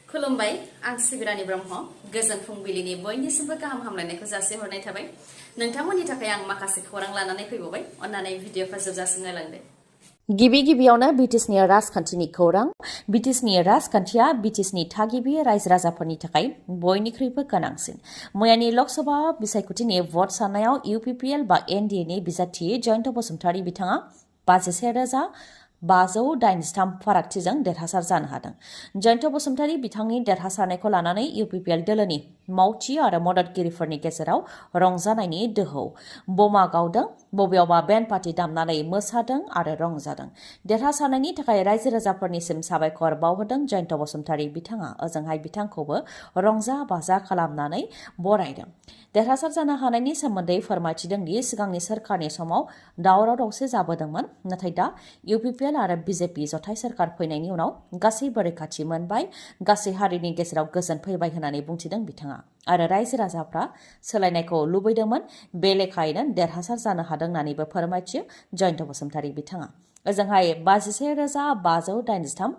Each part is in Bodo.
खुलुमबाय आं सिबि रानि ब्रह्म गोजोन फुंबिलिनि बयनिसिमबो गाहाम हामलायनायखौ जासिहरनाय थाबाय नोंथांमोननि थाखाय आं माखासे खौरां लानानै फैबावबाय अन्नानै भिडिअखौ जोबजासिम नायलांदो गिबियावनो ब्रिटिशनि राजखान्थिनि खौरां ब्रिटिशनि राजखान्थिया ब्रिटिशनि थागिबि रायजो राजाफोरनि थाखाय बयनिख्रुइबो गोनांसिन मैयानि लकसभा बिसायख'थिनि भट साननायाव UPPL बा NDA नि बिजाथि जयन्त बसुमतारी बिथाङा 52,583 फारागथिजों देरहासार जानो हादों। जयन्त बसुमतारी बिथांनि देरहासारनायखौ लानानै UPPL दोलोनि मावथि आरो मददगिरिफोरनि गेजेराव रंजानायनि दोहौ बमा गावदों बबेयावबा बेन्ड पार्टी दामनानै मोसादों आरो रंजादों। देरहासारनायनि थाखाय रायजो राजाफोरनिसिम साबायखर बावहोदों जयन्त बसुमतारी बिथाङा ओजोंहाय बिथांखौबो रंजा बाजा खालामनानै बरायदों। देरहासार जानो हानायनि सोमोन्दै फोरमायथिदों दि सिगांनि सोरखारनि समाव दावराव दावसि जाबोदोंमोन नाथाय दा UPPL आरो BJP जथाय सोरखार फैनायनि उनाव गासैबो रैखाथि मोनबाय गासै हारिनि गेजेराव गोजोन फैबाय होननानै बुंथिदों बिथाङा आरो रायजो राजाफ्रा सोलायनायखौ लुबैदोंमोन बे लेखायैनो देरहासार जानो हादों होननानैबो फोरमायथियो जयन्त बसुमतारी बिथाङा ओजोंहाय 51,583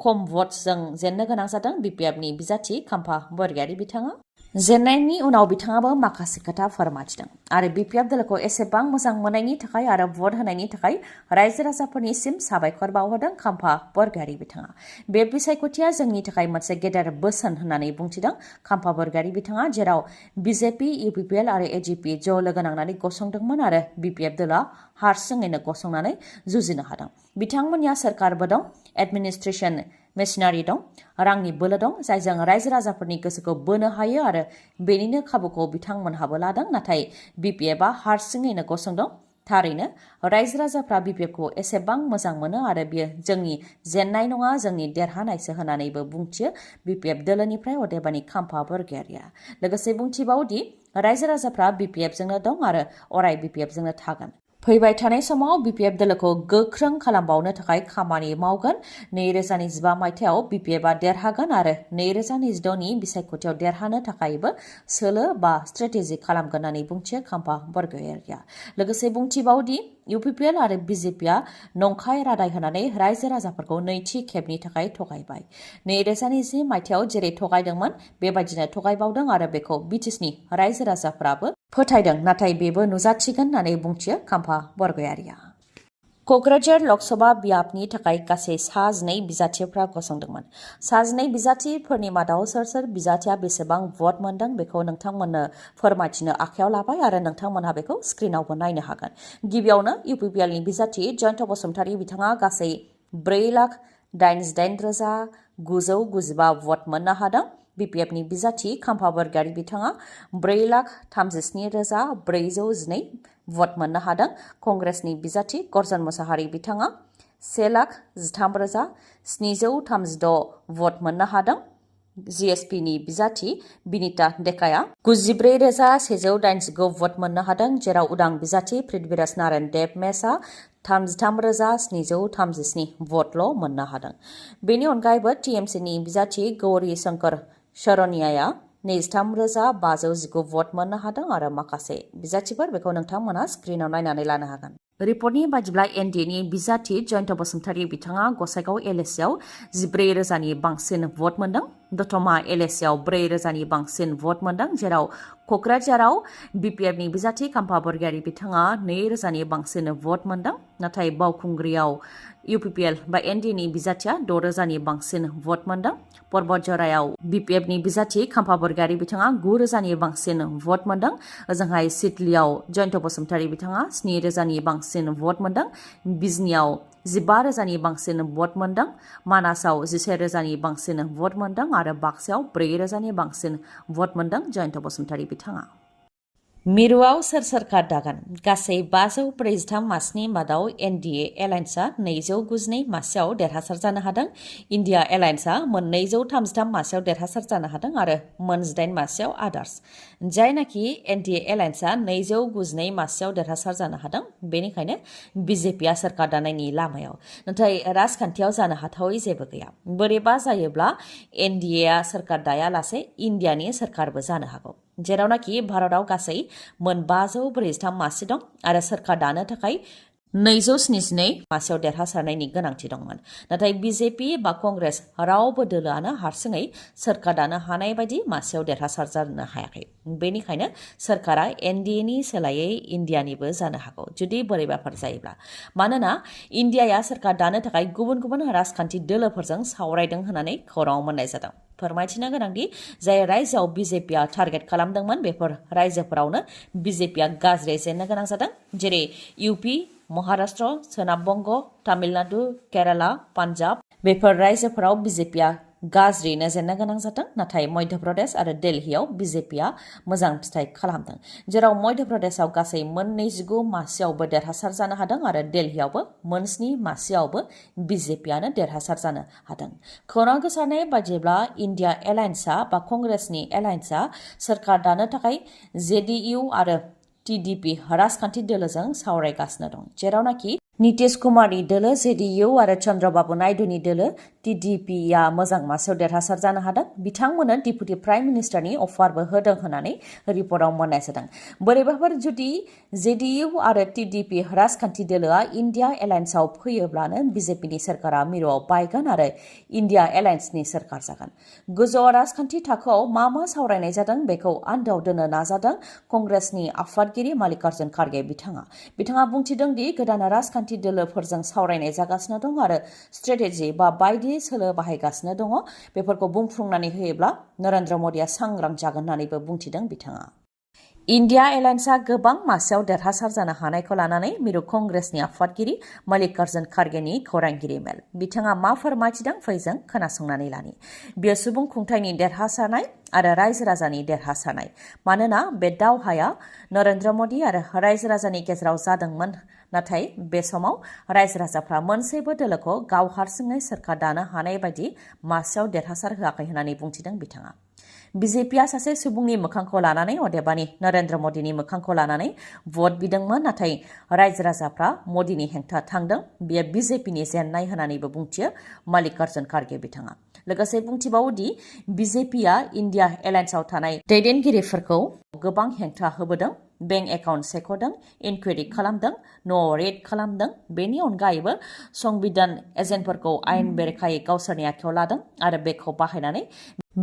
खम भटजों जेननो गोनां जादों BPFनि बिजाथि खाम्फा बरगयारी बिथाङा जेननायनि उनाव बिथाङाबो माखासे खोथा फोरमायथिदों आरो BPF दोलोखौ एसेबां मोजां मोननायनि थाखाय आरो भट होनायनि थाखाय रायजो राजाफोरनिसिम साबायखर बावहोदों खाम्फा बरगयारी बिथाङा बे बिसायख'थिया जोंनि थाखाय मोनसे गेदेर बोसोन होननानै बुंथिदों खाम्फा बरगयारी बिथाङा जेराव BJP UPPL आरो AGP ज' लोगो नांनानै गसंदोंमोन आरो BPF दोला हारसिङैनो गसंनानै जुजिनो हादों बिथांमोननिया सोरखारबो दं एडमिनिस्ट्रेशन मेसिनारि दं रांनि बोलो दं जायजों रायजो राजाफोरनि गोसोखौ बोनो हायो आरो बेनिनो खाबुखौ बिथांमोनहाबो लादों नाथाय BPFआ हारसिङैनो गसंदों थारैनो रायजो राजाफ्रा BPFखौ एसेबां मोजां मोनो आरो बियो जोंनि जेननाय नङा जोंनि देरहानायसो होननानैबो बुंथियो BPF दोलोनिफ्राय अदेबानि खाम्फा बरगयारीया लोगोसे बुंथिबावदि रायजो राजाफ्रा BPFजोंनो दं आरो अराय BPFजोंनो थागोन फैबाय थानाय समाव BPF दोलोखौ गोख्रों खालामबावनो थाखाय खामानि मावगोन 2025 मायथाइयाव BPFआ देरहागोन आरो 2026 नि बिसायख'थियाव देरहानो थाखायबो सोलो बा स्ट्रेटेजि खालामगोन होननानै बुंथियो खाम्फा बरगयारीया लोगोसे बुंथिबावदि UPPL आरो BJPआ नंखाय रादाय होनानै रायजो राजाफोरखौ नैथि खेबनि थाखाय थगायबाय 2020 मायथाइयाव जेरै थगायदोंमोन बेबायदिनो थगायबावदों आरो बेखौ ब्रिटिशनि रायजो राजाफोराबो फोथायदों नाथाय बेबो नुजाथिगोन होननानै बुंथियो खाम्फा बरगयारीया क'क्राझार लकसभा बियाबनि थाखाय गासै 12 बिजाथिफ्रा गसंदोंमोन 12 बिजाथिफोरनि मादाव सोर बिजाथिया बेसेबां भट मोनदों बेखौ नोंथांमोननो फोरमायथिनो आखायाव लाबाय आरो नोंथांमोनहा बेखौ स्क्रिनावबो नायनो हागोन गिबियावनो UPPLनि बिजाथि जयन्त बसुमतारी बिथाङा गासै 4,68,995 भट मोननो हादों BPFनि बिजाथि खाम्फा बरगयारी बिथाङा 4,37,412 भट मोननो हादों कंग्रेसनि बिजाथि गर्जन मोसाहारी बिथाङा 1,13,736 भट मोननो हादों GSPनि बिजाथि बिनिता डेकाया 94,189 भट मोननो हादों जेराव उदां बिजाथि पृथ्वीराज नारायण देब मेसआ 33,737 भटल' मोननो हादों बेनि अनगायैबो TMCनि बिजाथि गौरी शंकर शरणियाया 23,519 भट मोननो हादों आरो माखासे बिजाथिफोर बेखौ नोंथांमोना स्क्रिनाव नायनानै लानो हागोन रिपर्टनि बायदिब्ला NDAनि बिजाथि जयन्त बसुमतारी बिथाङा गसाइगाव LACआव 14,000नि बांसिन भट मोनदों दतमा LACआव 4,000नि बांसिन भट मोनदों जेराव क'क्राझाराव BPFनि बिजाथि खाम्फा बरगयारी बिथाङा 2,000नि बांसिन भट मोनदों नाथाय बावखुंग्रियाव UPPL बा NDAनि बिजाथिया 6,000नि बांसिन भट मोनदों पर्बतझरायाव BPFनि बिजाथि खाम्फा बरगयारी बिथाङा 9,000नि बांसिन भट मोनदों ओजोंहाय सिडलीयाव जयन्त बसुमतारी बिथाङा 7,000नि बांसिन भट मोनदों बिजनीआव 15,000नि बांसिन भट मोनदों मानासआव 11,000नि बांसिन भट मोनदों आरो बाक्सायाव 4,000नि बांसिन भट मोनदों जयन्त बसुमतारी बिथाङा मिरुआव सोर सोरखार दागोन गासै 543 मासिनि मादाव NDA एलायन्सआ 292 मासियाव देरहासार जानो हादों इन्डिया एलायन्सआ मोन 233 मासियाव देरहासार जानो हादों आरो मोन 18 मासियाव आदार्स जायनाखि NDA एलायन्सआ 292 मासियाव देरहासार जानो हादों बेनिखायनो BJPआ सोरखार दानायनि लामायाव नाथाय राजखान्थियाव जानो हाथावै जेबो गैया बोरैबा जायोब्ला NDAआ सोरखार दायालासे इन्डियानि सोरखारबो जानो हागौ जेरावनाखि भारतआव गासै मोन 543 मासि दं आरो सोरखार दानो थाखाय 272 मासेयाव देरहासारनायनि गोनांथि दंमोन। नाथाय बिजेपि बा कंग्रेस रावबो दोलोआनो हारसिङै सोरखार दानो हानाय बायदि मासेयाव देरहासार जानो हायाखै। बेनिखायनो सोरखारा एनडिएनि सोलायै इन्डियानिबो जानो हागौ जुदि बोरैबाफोर जायोब्ला। मानोना इन्डियाया सोरखार दानो थाखाय गुबुन गुबुन राजखान्थि दोलोफोरजों सावरायदों होननानै खौराङाव मोननाय जादों। फोरमायथिनो गोनांदि जाय रायजोआव बिजेपिया टार्गेट खालामदोंमोन बेफोर रायजोफोरावनो बिजेपिया गाज्रि जेननो गोनां जादों। जेरै इउपि, महाराष्ट्र, सोनाब बंग, तामिलनाडु, केराला, पान्जाब बेफोर रायजोफोराव बिजेपिया गाज्रियैनो जेननो गोनां जादों। नाथाय मध्य प्रदेश आरो दिल्लीयाव बिजेपिया मोजां फिथाइ खालामदों, जेराव मध्य प्रदेशआव गासै 29 मासियावबो देरहासार जानो हादों आरो दिल्लीयावबो 7 मासियावबो बिजेपियानो देरहासार जानो हादों। खौरां गोसारनाय बायदिब्ला इन्डिया एलायन्सआ बा कंग्रेसनि एलायन्सआ सोरखार दानो थाखाय जेडिइउ आरो टिडिपि राजखान्थि दोलोजों सावरायगासिनो दं, जेरावनाखि नितीश कुमारनि दोलो जेडिइउ आरो चन्द्रबाबु नायडुनि दोलो टिडिपिआ मोजां मासियाव देरहासार जानो हादों। बिथांमोननो डिपुटि प्राइम मिनिस्टारनि अफारबो होदों होननानै रिपर्टआव मोननाय जादों। बोरैबाफोर जुदि जेडिइउ आरो टिडिपि राजखान्थि दोलोआ इन्डिया एलायन्सआव फैयोब्लानो बिजेपिनि सोरखारा मिरुआव बायगोन आरो इन्डिया एलायन्सनि सोरखार जागोन। गोजौ राजखान्थि थाखोआव मा सावरायनाय जादों बेखौ आन्दोआव दोननो नाजादों कंग्रेसनि आफादगिरि मल्लिकार्जुन खारगे बिथाङा बुंथिदों दि गोदान राजखान्थि दोलोफोरजों सावरायनाय जागासिनो दं आरो स्ट्रेटेजि बा बायदि सोलो बाहायगासिनो दङ। बेफोरखौ बुंफ्रुंनानै होयोब्ला नरेन्द्र मदिया सांग्रां जागोन होननानैबो बुंथिदों बिथाङा। इन्डिया एलायन्सआ गोबां मासियाव देरहासार जानो हानायखौ लानानै मिरु कंग्रेसनि आफादगिरि मल्लिकार्जुन खारगेनि खौरांगिरि मेल। बिथाङा मा फोरमायथिदों फै जों खोनासंनानै लानि। बेयो सुबुं खुंथायनि देरहासारनाय आरो रायजो राजानि देरहासारनाय। मानोना बे दावहाया नरेन्द्र मदि आरो रायजो राजानि गेजेराव जादोंमोन, नाथाय बे समाव रायजो राजाफ्रा मोनसेबो दोलोखौ गाव हारसिङै सोरखार दानो हानाय बायदि मासियाव देरहासार होआखै होननानै बुंथिदों बिथाङा। बिजेपिया सासे सुबुंनि मोखांखौ लानानै अदेबानि नरेन्द्र मदिनि मोखांखौ लानानै भट बिदोंमोन, नाथाय रायजो राजाफ्रा मदिनि हेंथा थांदों। बेयो बिजेपिनि जेननाय होननानैबो बुंथियो मल्लिकार्जुन खारगे बिथाङा। लोगोसे बुंथिबावोदि बिजेपिया इन्डिया एलायन्सआव थानाय दैदेनगिरिफोरखौ गोबां हेंथा होबोदों, बेंक एकाउन्ट सेख'दों, इनकुवेरि खालामदों, न' रेड खालामदों। बेनि अनगायैबो संबिधान एजेन्टफोरखौ आयेन बेरेखायै गावसोरनि आखायाव लादों आरो बेखौ बाहायनानै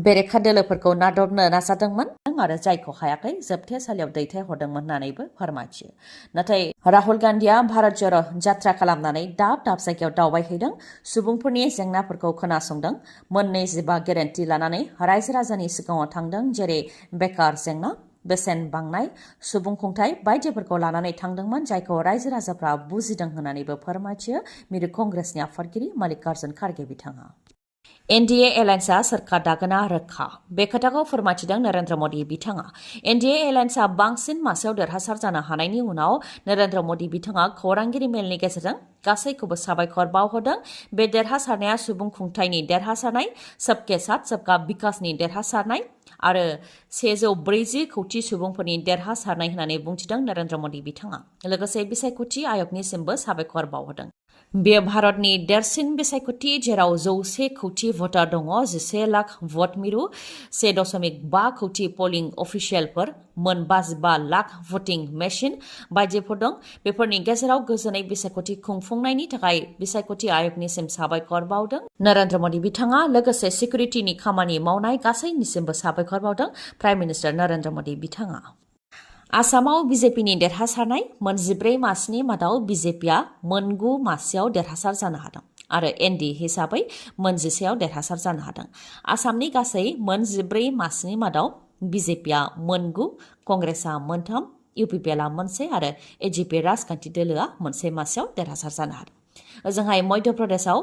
बेरेखा दोलोफोरखौ नादबनो नाजादोंमोन आरो जायखौ हायाखै जोबथेसालियाव दैथायहरदोंमोन होननानैबो फोरमायथियो। नाथाय राहुल गान्धीया भारत ज'र जात्रा खालामनानै दाब दाब जायगायाव दावबायहैदों, सुबुंफोरनि जेंनाफोरखौ खोनासंदों, 25 गेरेन्टि लानानै रायजो राजानि सिगाङाव थांदों, जेरै बेकार जेंना, बेसेन बांनाय, सुबुं खुंथाय बायदिफोरखौ लानानै थांदोंमोन, जायखौ रायजो राजाफ्रा बुजिदों होननानैबो फोरमायथियो मिरु कंग्रेसनि आफादगिरि मल्लिकार्जुन खारगे बिथाङा। एनडिए एलायन्सआ सोरखार दागोना रोखा। बे खोथाखौ फोरमायथिदों नरेन्द्र मदि बिथाङा। एनडिए एलायन्सआ बांसिन मासियाव देरहासार जानो हानायनि उनाव नरेन्द्र मदि बिथाङा खौरांगिरि मेलनि गेजेरजों गासैखौबो साबायखर बावहरदों। बे देरहासारनाया सुबुं खुंथायनि देरहासारनाय, सबके साथ सबका बिकासनि देरहासारनाय आरो 140 कौटि सुबुंफोरनि देरहासारनाय होननानै बुंथिदों नरेन्द्र मदि बिथाङा। लोगोसे बिसायख'थि आय'गनिसिमबो साबायखर बावहरदों। बेयो भारतनि देरसिन बिसायख'थि, जेराव 100 कौटि भटार दङ, 11 लाख भट मिरु, 1.5 कौटि पलिं अफिसियेलफोर, मोन 55 लाख भटिं मेसिन बायदिफोर दं। बेफोरनि गेजेराव गोजोनै बिसायख'थि खुंफुंनायनि थाखाय बिसायख'थि आय'गनिसिम साबायखर बावदों नरेन्द्र मदि बिथाङा। लोगोसे सिकिउरिटिनि खामानि मावनाय गासैनिसिमबो साबायखर बावदों प्राइम मिनिस्टार नरेन्द्र मदि बिथाङा। आसामाव बिजेपिनि देरहासारनाय, 14 मासिनि मादाव बिजेपिया 9 मासियाव देरहासार जानो हादों आरो एनडि हिसाबै 11आव देरहासार जानो हादों। आसामनि गासै 14 मासिनि मादाव बिजेपिया 9, कंग्रेसआ 3, UPPLआ 1 आरो एजिपि राजखान्थि दोलोआ 1 मासियाव देरहासार जानो हादों। ओजोंहाय मध्य प्रदेशआव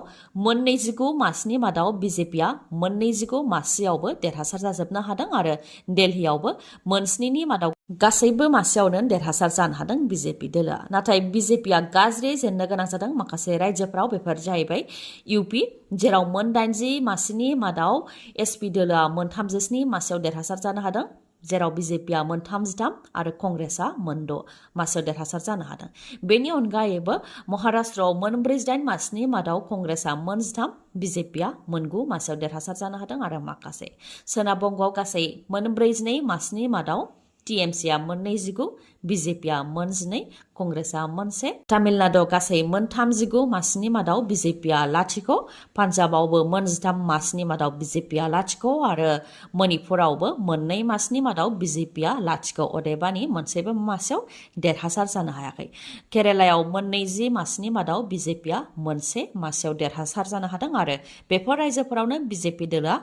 29 मासिनि मादाव बिजेपिया 29 मासियावबो देरहासार जाजोबनो हादों आरो दिल्लीयावबो 7नि मादाव गासैबो मासियावनो देरहासार जानो हादों बिजेपि दोलोआ। नाथाय बिजेपिया गाज्रि जेननो गोनां जादों माखासे रायजोफ्राव। बेफोर जाहैबाय इउपि, जेराव 80 मासिनि मादाव एसपि दोलोआ 37 मासियाव देरहासार जानो हादों, जेराव बिजेपिया 33 आरो कंग्रेसआ 6 मासियाव देरहासार जानो हादों। बेनि अनगायैबो महाराष्ट्रआव 48 मासिनि मादाव कंग्रेसआ 3, बिजेपिया 9 मासियाव देरहासार जानो हादों आरो माखासे सोनाब बंगआव गासै 42 मासिनि मादाव टिएमसिआ 29, बिजेपिआ मोन 12 कंग्रेसआ मोनसे तामिलनाडु गासै मोन 39 मासिनि मादाव बिजेपिआ लाथिख' पान्जाबावबो मोन 13 मासिनि मादाव बिजेपिआ लाथिख' आरो मणिपुरावबो मोन 2 मासिनि मादाव बिजेपिआ लाथिख' अदेबानि मोनसेबो मासियाव देरहासार जानो हायाखै केरालायाव मोन 20 मासिनि मादाव बिजेपिआ मोनसे मासियाव देरहासार जानो हादों आरो बेफोर रायजोफोरावनो बिजेपि दोला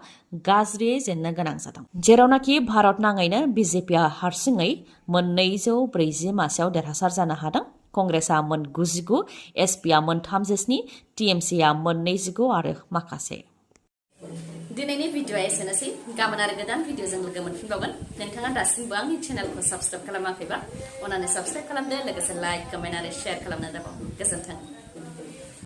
गाज्रियै जेननो गोनां जादों जेरावनाखि भारत नाङैनो बिजेपिआ हारसिङै मोन 240 मासियाव देरहासार जानो हादों कंग्रेसआ मोन 99 एसपिआ मोन 37 टीएमसीआ मोन 29 आरो माखासे दिनैनि भिडिअआ एसेनोसै गाबोन आरो गोदान भिडिअजों लोगो मोनफिनबावगोन नोंथाङा दासिमबो आंनि चेनेलखौ साबस्क्राइब खालामाखैबा अन्नानै साबस्क्राइब खालामदो लोगोसे लाइक कमेन्ट आरो शेयार खालामनो दाबाव गोजोन्थों